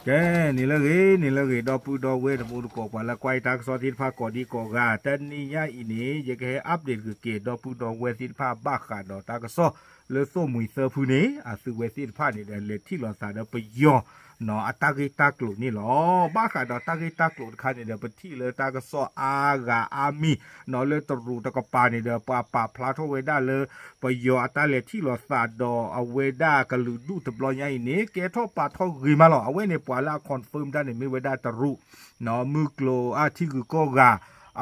ကဲ, န့ၣ်လၢဂ့ၤ, န့ၣ်လၢဂ့ၤ, ဒီပုၢ်ဒီဝဲၢ်တံၤသကိး ပှၤလၢကွၢ်တၢ်ကစီၣ်သ့ၣ်တဖၣ်ကိးဒံကိးဂၤ, တနံၤညါအံၤန့ၣ် ယကဟဲ update က့ၤ ဒီပုၢ်ဒီဝဲၢ်သ့ၣ်တဖၣ်ဘၣ်ဃးဒီးတၢ်ကစီၣ်လၢသိၣ်မှံၤသၢဖုန့ၣ် အသုဝဲသ့ၣ်တဖၣ်န့ၣ်ဒီး လဲၤထံၣ်လိာ်သးဒီးပယီၤ နီၢ် အတၢ်ဂ့ၢ်တၢ်ကျိၤန့ၣ်လီၤ. ဘၣ်ဃးဒီးတၢ်ဂ့ၢ်တၢ်ကျိၤတခါန့ၣ်ဒီး ပထံၣ်လၢတၢ်ကစီၣ်အါဂၤအါမံၤ နီၢ် လၢတရူးတကပၤန့ၣ်ဒီး ပှၤပာ်ဖျါထီၣ်ဝဲဒၣ်လၢ ပယီၤအတၢ်လဲၤထံၣ်လိာ်သးဒီးအဝဲဒၣ်ကလုာ်ဒူၣ်တဘျီညါအံၤန့ၣ် ကဲထီၣ်ပာ်ထီၣ်ဂ့ၤမးလီၤ. အဝဲန့ၣ်ပှၤလၢအ confirm တၢ်န့ၣ်မ့ၢ်ဝဲဒၣ်တရူး နီၢ် မုၢ်ကျိၤအါထံဂုၤကီၢ်ဂၤ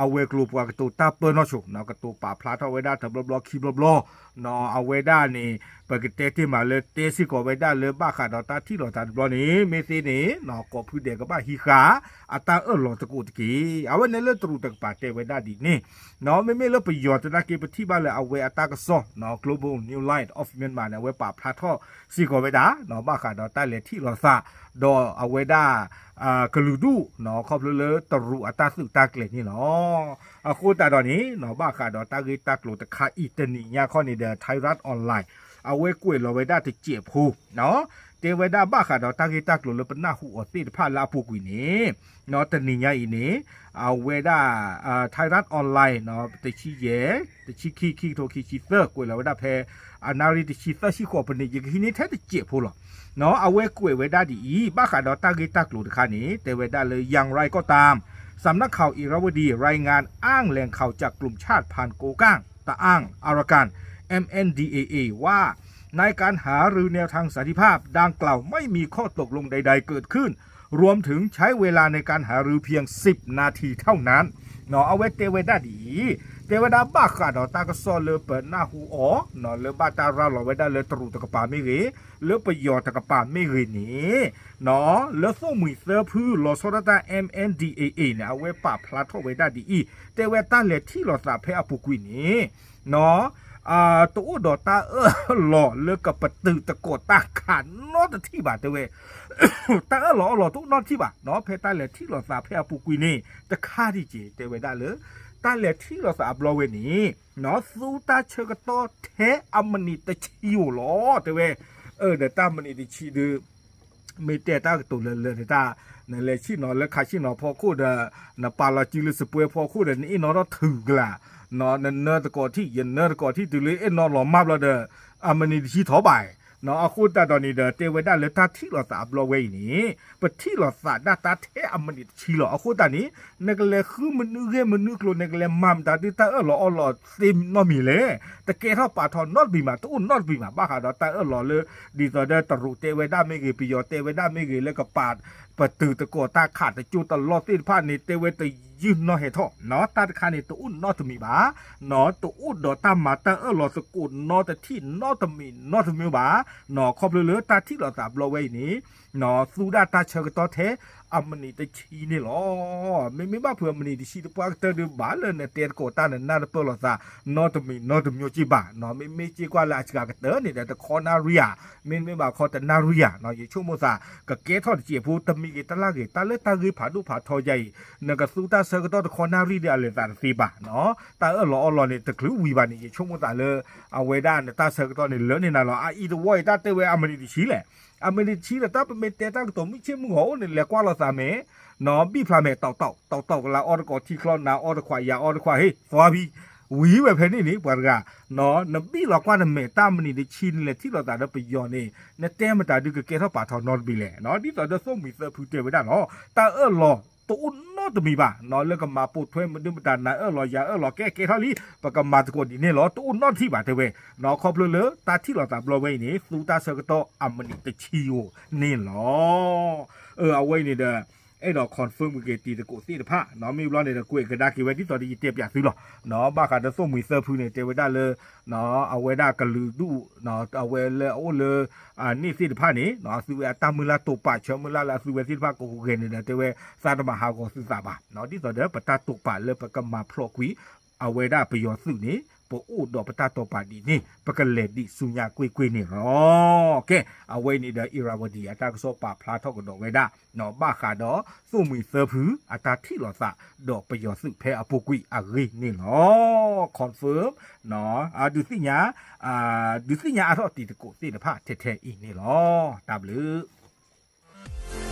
အဝဲၤကျိၤပှၤကတိၤတၢ်ပၢၢ်နီၢ်ဆိ နီၢ် ကတိၤပာ်ဖျါထီၣ်ဝဲဒၣ်တဘျီဘျီခံဘျီဘျီ နီၢ် အဝဲဒၣ်န့ၣ် ပကတဲတ့ၢ်မးလၢတဲစ့ၢ်ကီးဝဲဒၣ်လၢဘၣ်ဃးဒီးတၢ်ထံၣ်လိာ်သးတဘျီန့ၣ် မ့ၢ်သ့န့ၣ် နီၢ် ကိးဖုဒဲးကဘၣ်ဟံးဃာ် အတၢ်အၢၣ်လီၤသကိးတက့ၢ်. အဝဲန့ၣ်လၢတရူးတကပၤတဲဝဲဒၣ်ဒ်န့ၣ် နီၢ် မ့မ့ၢ်လၢပယီၤသနာ်က့ ပထံၣ်ဘၣ်လၢအဝဲအတၢ်ကစီၣ် နီၢ် Global New Light of Myanmar န့ၣ် အဝဲပာ်ဖျါထီၣ်စ့ၢ်ကီးဝဲဒၣ် နီၢ် ဘၣ်ဃးဒီးတၢ်လဲၤထံၣ်လိာ်သး ဒီးအဝဲဒၣ် ကလုာ်ဒူၣ် နီၢ် ခီဖျိလၢတရူးအတၢ်သုးတၢ်ကျဲၤန့ၣ်လီၤ. အဃိသတးဒီးန့ၣ် နီၢ် ဘၣ်ဃးဒီးတၢ်ဂ့ၢ်တၢ်ကျိၤတခါအံၤ တနံၤညါခီန့ၣ်ဒီး Thairath Online အဝဲကွဲးလီၤဝဲဒၣ်တစဲးဖိ နီၢ် တဲဝဲဒၣ်ဘၣ်ဃးဒီးတၢ်ဂ့ၢ်တၢ်ကျိၤလၢပနၢ်ဟူအီၤသ့ၣ်တဖၣ်လၢအပူၤကွံာ်န့ၣ် နီၢ် တနံၤညါအံၤန့ၣ် အဝဲဒၣ် Thairath Online နီၢ် တဆံယဲၢ် တဆံခံ ခံကထိခံဆံသၢ ကွဲးလီၤဝဲဒၣ်ဖဲ အနၣ်ရံၣ်တဆံသၢဆံဃိးပနံး ယကဟံးန့ၢ်ထဲတစဲးဖိလီၤ. နီၢ် အဝဲကွဲးဝဲဒၣ်ဒ်အံၤ ဘၣ်ဃးဒီးတၢ်ဂ့ၢ်တၢ်ကျိၤတခါန့ၣ် တဲဝဲဒၣ်လၢ อย่างไรก็ตาม สำนักข่าวอิราวดี รายงานอ้างแหล่งข่าวจากกลุ่มชาติพันธุ์โกก้าง ตะอ้าง อารากัน เอ็มเอ็นดีเอเอ ว่า ในการหารือแนวทางสันติภาพดังกล่าวไม่มีข้อตกลงใดๆเกิดขึ้น รวมถึงใช้เวลาในการหารือเพียงสิบนาทีเท่านั้น နီၢ် အဝဲတဲဝဲဒၣ်ဒ်အံၤ တဲဝဲဒၣ်ဘၣ်ဃးဒီးတၢ်ကစီၣ်လၢပနၢ်ဟူအီၤ နီၢ် လၢဘၣ်တၢ်ရၤလီၤဝဲဒၣ်လၢတရူးတကပၤမ့ၢ်ဂ့ၤ လၢပယီၤတကပၤမ့ၢ်ဂ့ၤန့ၣ် နီၢ် လၢသိၣ်မှံၤသၢဖု လီၤဆီဒၣ်တၢ် เอ็มเอ็นดีเอเอ န့ၣ် အဝဲပာ်ဖျါထီၣ်ဝဲဒၣ်ဒ်အံၤ တဲဝဲတၢ်လဲၤထံၣ်လိာ်သးဖဲအပူၤကွံာ်န့ၣ် နီၢ် တအိၣ်ဒီးတၢ်အၢၣ်လီၤလၢကပတုာ်သကိးတၢ်ခးနီတထံၣ်ဘၣ် တဲဝဲ တၢ်အၢၣ်လီၤအီလီၤတအိၣ်နီတထံၣ်ဘၣ် နီၢ် ဖဲတၢ်လဲၤထံၣ်လိာ်သးဖဲအပူၤကွံာ်န့ၣ် တခါဒံးက့ၤ တဲဝဲဒၣ်လၢ တၢ်လဲၤထံၣ်လိာ်သးအဘျီဝဲန့ၣ် နီၢ် သူတၢ်ဆၢကတီၢ်ထဲအမံးနံးတဆံဧိၤလီၤ တဲဝဲ အၢ ဒီးတၢ်မံးနံးတဆံဒုး မ့ၢ်တဲတၢ်ကတိၤလၢလၢာ်ဒီးတၢ် နလဲၤဆ့ၣ်နီၤလၢခးဆ့ၣ်နီၤဖီခိၣ်ဒီး နပာ်လီၤစုလၢစပွဲဖီခိၣ်ဒီး နအ့ၣ်နီၣ်ထီၣ်ထုးကလာ် နီၢ် နနၢတကိးထံၣ် ယနၢတကိးထံၣ် တုၤလၢအ့ၣ်နီၣ်လီၤမၢ်ဘျီဒီး အမံးနံးတဆံထီၣ်ဘၣ် နီၢ် အဃိသတးဒီးန့ၣ်ဒီး တဲဝဲဒၣ်လၢတၢ်ထံၣ်လိာ်သးအဘျီဝဲအံၤန့ၣ် ပထံၣ်လိာ်သးဒၣ်တၢ်ထဲအမံးနံးတဆံလီၤ. အဃိသတးန့ၣ် နကလဲၤဃုမနုၤဂ့ၢ်မနုၤကျိၤ နကလဲၤမၤမတၤဒုး တၢ်အၢၣ်လီၤအီလီၤသ့နီတမံၤလဲၣ်. တကဲထီၣ်ပာ်ထီၣ်နီတဘ့ၣ်မး တအိၣ်နီတဘ့ၣ်မး ဘၣ်ဃးဒီးတၢ်အၢၣ်လီၤလၢ ဒ်သိးဒီးတရူးတဲဝဲဒၣ်မ့ၢ်ဂ့ၤ ပယီၤတဲဝဲဒၣ်မ့ၢ်ဂ့ၤ လၢကပာ်ပတုာ်သကိးတၢ်ခးတကၠိတလီၢ်သ့ၣ်တဖၣ်န့ၣ် တဲဝဲတယုၢ်နီၣ်ဟဲထီၣ် နီၢ် တၢ်တခါန့ၣ် တအိၣ်နီတမံၤဘၣ် နီၢ် တအိၣ်ဒီးတၢ်မၤတၢ်အၢၣ်လီၤသကိးနီတထံၣ်နီတမံၤနီတမံၤဘၣ် နီၢ် ခီဖျိလၢတၢ်ထံၣ်လိာ်သးဘျီဝဲအံၤန့ၣ် နီၢ် သူဒၣ်တၢ်ဆၢကတီၢ်ထဲအမံးနံးတဆံန့ၣ်လီၤ. မ့မ့ၢ်ဘၣ်ဖုးအမံးနံးတဆံတပှၢ်ကတၢၢ်ဒုး ဘၣ်လၢနတဲသကိးတၢ် နနၢ်တပၢၢ်လိာ်သး နီတမံၤနီတမံၤက့ဘၣ် နီၢ် မ့မ့ၢ်က့ကွၢ်လၢအစှၤကတၢၢ်န့ၣ်ဒီး တခီနၣ်ရံၣ်ဧါ မ့တမ့ၢ်ဘၣ်ခီတနၣ်ရံၣ်ဧါ နီၢ် ယဆိကမိၣ်သး ကကဲထီၣ်တစဲးဖိ တမံၤဂ့ၤတလါဂ့ၤ တၢ်လၢတၢ်ဂ့ၢ်ဖးဒိၣ်ဖးထီယါအံၤ နကသူတၢ်ဆၢကတီၢ်တခီနၣ်ရံၣ်ဒီး အလဲၤသးတသ့ဘၣ် နီၢ် တၢ်အၢၣ်လီၤအီလီၤန့ၣ် တချုးဝံၤဘၣ်န့ၣ် ယဆိကမိၣ်သးလၢ အဝဲဒၣ်နတၢ်ဆၢကတီၢ်န့ၣ် လၢန့ၢ်နၤလီၤ. အအံၤတဝီအံၤ တၢ်တဲဝဲအမံးနံးတဆံလဲၣ် အမံးနံးတဆံဒီး တၢ်ပမ့ၢ်တဲတၢ်ကတိၤမုၢ်ဆ့ၣ်မုၢ်ဂီၤအိၣ်န့ၣ် လဲၤကွၢ်လိာ်သးမ့ၢ် နီၢ် ဘံၣ်ဖျါမဲာ် တီတီတီတီကလါ အီတကိးထံချီ နၤအီတခွး ယၤအီတခွး ဟ့ၣ် သွါဖံ ဝံၤဝဲဖဲန့ၣ်န့ၣ် ပှၤတဂၤ နီၢ် နဘံၣ်လီၤကွၢ်နမဲာ် တၢ်မံးနံးတဆံန့ၣ် လဲၤထံၣ်လိာ်သးဒီးပယီၤန့ၣ် နတဲမတၤဒုးကကဲထီၣ်ပာ်ထီၣ်နီတဘ့ၣ်လဲၣ် နီၢ် ဒ်သိးဒီးသိၣ်မှံၤသၢဖုတဲဝဲဒၣ်လီၤ တၢ်အၢၣ်လီၤတအိၣ်နီတမံၤဘၣ် နီၢ် လၢကမၤပိာ်ထွဲမနုၤမတၤ နၤအၢၣ်လီၤယၤအၢၣ်လီၤ ကဲကဲထီၣ်လံ ပကမၤသကိးဒ်န့ၣ်လီၤ တအိၣ်နီတထံၣ်ဘၣ်တဲဝဲ နီၢ် ခီဖျိလၢတၢ်ထံၣ်လိာ်သးဘျီဝဲအံၤန့ၣ် သူတၢ်ဆၢကတီၢ်အမံးနံးတဆံဧိၤန့ၣ်လီၤ. အၢ အဝဲအံၤန့ၣ်ဒီး အဲၣ်ဒိး confirm က့ၤတံၤသကိးသ့ၣ်တဖၣ် နီၢ် မ့ၢ်ဘျီန့ၣ်ဒီး ကွဲးကဒါက့ၤဝဲဒ်သိးဒီးယတဲပၠးသုလီၤ နီၢ် ဘၣ်ဃးဒီးသိၣ်မှံၤသၢဖုန့ၣ် တဲဝဲဒၣ်လၢ နီၢ် အဝဲဒၣ်ကလုာ်ဒူၣ် နီၢ် အဝဲလၢအအိၣ်လၢ န့ၣ်သ့ၣ်တဖၣ်န့ၣ် နီၢ် အသုဝဲအတၢ်မုၢ်လၢ်တိာ်ပာ်ဆၢမုၢ်လၢ်လၢအသုဝဲသ့ၣ်တဖၣ်ကိးဂၤန့ၣ်ဒီး တဲဝဲသးတမၤဟးဂီၤသုသးဘၣ် နီၢ် ဒ်သိးဒီးပတၢ်တိာ်ပာ်လၢပကမၤဖျိးကွံာ် အဝဲဒၣ်ပယီၤသုးန့ၣ် ပအိၣ်ဒီးပတၢ်တိာ်ပာ်ဒ်န့ၣ် ပကလဲၤဒံးဆူညါကွ့ၢ်ကွ့ၢ်န့ၣ်လီၤ. ကဲ အဝဲအံၤန့ၣ်ဒီး Irrawaddy အတၢ်ကစီၣ်ပာ်ဖျါထီၣ်ကဒီးဝဲဒၣ် နီၢ် ဘၣ်ဃးဒီးသိၣ်မှံၤသၢဖုအတၢ်ထံၣ်လိာ်သး ဒီးပယီၤသုးဖဲအပူၤကွံာ်အဂ့ၢ်န့ၣ်လီၤ. Confirm နီၢ် ဒုးသ့ၣ်ညါ ဒုးသ့ၣ်ညါအါထီၣ်တံၤသကိးသ့ၣ်တဖၣ်ထဲထဲအံၤန့ၣ်လီၤ. တၢ်ဘျုး